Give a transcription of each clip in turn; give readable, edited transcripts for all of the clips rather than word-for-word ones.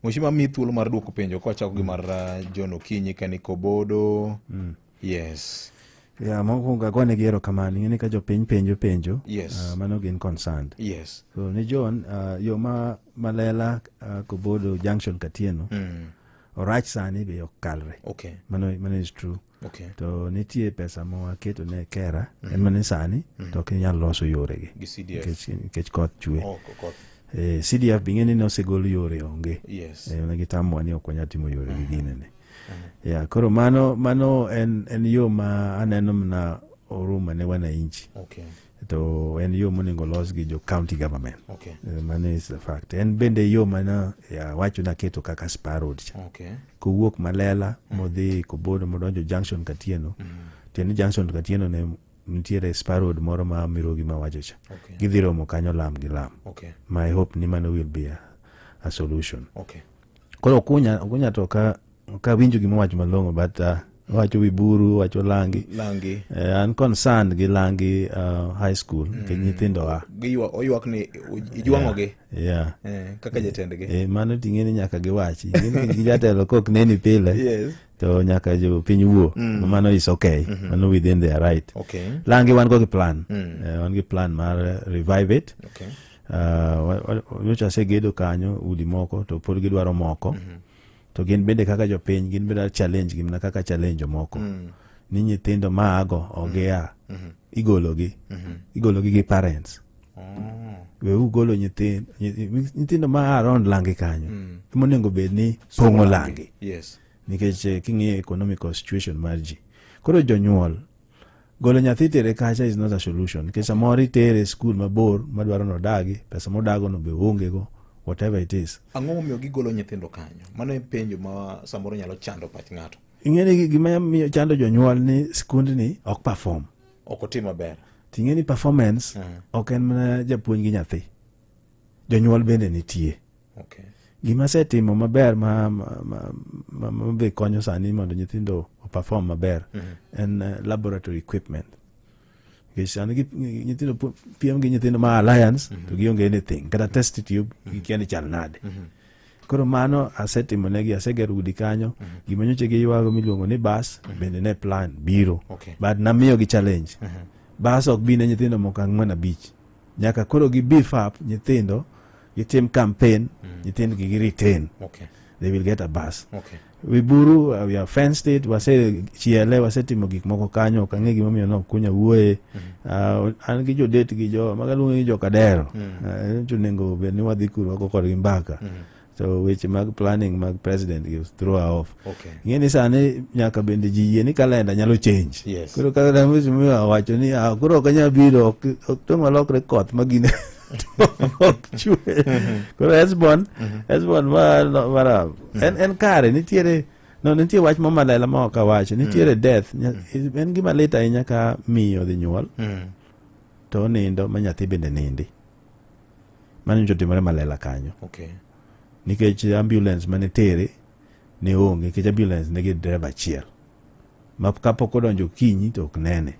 Mheshimiwa, mi thuolo mar duoko penjo kwachako gi mar John Okinyi kani Kobodo. Yes. Ya, mokwongo agonegi erokamano. Ing'e ni ka jopiny penjo penjo, mano gin concerned. So ni John, yo ma Malela, Kobodo Junction Katieno orach sani be ok kalre. Mano is true. To nitie pesa ma waketo ne kera en mana sani to ok inyal loso yoregi Gi CDF. nikech koth chwe. Oh, koth. CDF be ing'e ni nosegol yore onge. Ne gitamowa ni ok wanyal timo yore gi ginene. Yeah, koro mano en yo ma aneno mana oruma ne wananchi. To en yo monego los gi jo county government. Mano is the fact. En bende yo mana ya wacho naketo kaka Spur Road cha. Kowuok Malela modhi Kobodo modonjo Junction Katieno. Tiende Junction Katieno ne nitiere Spur Road moro ma Mirogi mawacho cha. Gidhi romo kanyo lam gi lam. My hope ni mano will be a solution. Koro Okunya to ka winjo gima owacho malong'o, but owacho Wiburu, owacho Langi. Langi. An concerned gi Langi High School nikech nyithindo a Oywak ni ijwang'ogi. Kaka jatendgi. Mano ting'e ni nyaka giwachi. Ing'e ni jatelo kok neni pile to nyaka jopiny wuo. Mano is okay. Mano within their right. Langi wan go gi plan. Wan gi plan mar revive it. Nyocha asegedo kanyo udi moko to pod gidwaro moko. To gin bende kaka jopiny gin bende challenge gi mana kaka challenge jomoko. Ni nyithindo maago ok gia igologi. Igologi gi parents. We ugolo nyithindo ma around Langi kanyo. Emonego bed ni pong'o Langi. Nikech king'iyo economical situation mar ji. Koro jonyuol golo nyathi tere kacha is not a solution nikech samoro itere e skul mabor madwaro nodagi pesa modago no be oonge go, whatever it is. Ang'o momiyo gigolo nyithindo kanyo? Mano e penjo ma samoro nyalo chando pach ng'ato. Ing'e ni gima miyo chando jonyuol ni skundni ok perform. Ok otim maber. Ting'e ni performance ok en mana japuonj gi nyathi, jonyuol bende nitie. Gima asetimo maber ma be konyo sani mondo nyithindo o perform maber en laboratory equipment, nikech sani nyithindo piem gi nyithindo ma Alliance to gionge anything, kata test tube gikia ni chal nade. Koro mano asetimo negi, asegero udi kanyo. Gima nyocha giywago miluongo ni bus bende ne plan biro. But namiyogi challenge, bus ok bi ne nyithindo moko ang'wen abich, nyaka koro gi beef up nyithindo, gitim campaign, nyithindgi gi retain, they will get a bus. Wiburu, we have fenced it, wase chiele, wasetimo gik moko kanyo. Ok ang'e gimomiyo nokunya wuoye. An gi jodet gi jo magaluongo ni jokadero, to onego bed ni wadhi kuro wago kodgi mbaka. So weche mag planning mag president gi throw her off. Ing'e ni sani nyaka bende ji yie ni kalenda nyalo change. Koro kaka mheshimiwa owacho ni ah, koro ok anyal biro, ok tong' walokre koth ma gine ok chwe. Koro Hesbon ma mara en kare nitiere no nitie wach mo malela ma ok awacho nitiere death. En gima lit ahinya ka miyo dhi nyuol to onindo ma nyathi bende nindi. Mano nyocha otimore Malela kanyo. Nikech ambulance mane tere ne onge, nikech ambulance nigi dereva achiel ma kapok odonjo okinyi to ok nene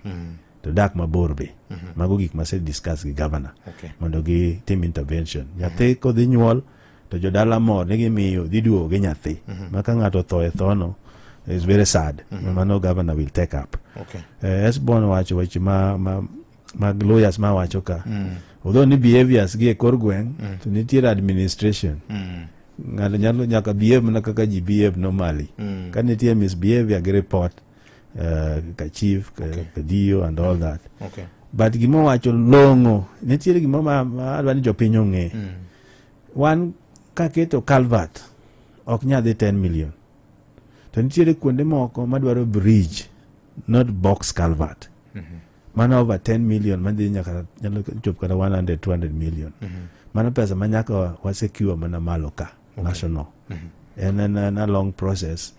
to dak mabor be. Mago gik mase discuss gi governor mondo gitim intervention. Nyathi kodhi nyuol to jodala mor ni gimiyo dhi duogo gi nyathi ma ka ng'ato otho e thono is very sad. Mano governor will take up. Esbon wacho weche ma mag lawyers ma wacho ka, although ni behaviors gi e kor gweng' to nitiere administration. Ng'ato nyalo nyaka behave mana kaka ji behave normally. Ka nitie misbehavior gi report ka chief ka, ka DO and all that. But gima owacho long'o, nitiere gima ma adwa ni jopiny ong'e. Wan kaketo culvert ok nyal dhi 10 million, to nitiere kuonde moko madwaro bridge, not box culvert. Mano over 10 million madhi nyaka nyalo chopo kata 100 200 million. Mano pesa ma nyaka wa secure mana malo ka national. En a long process.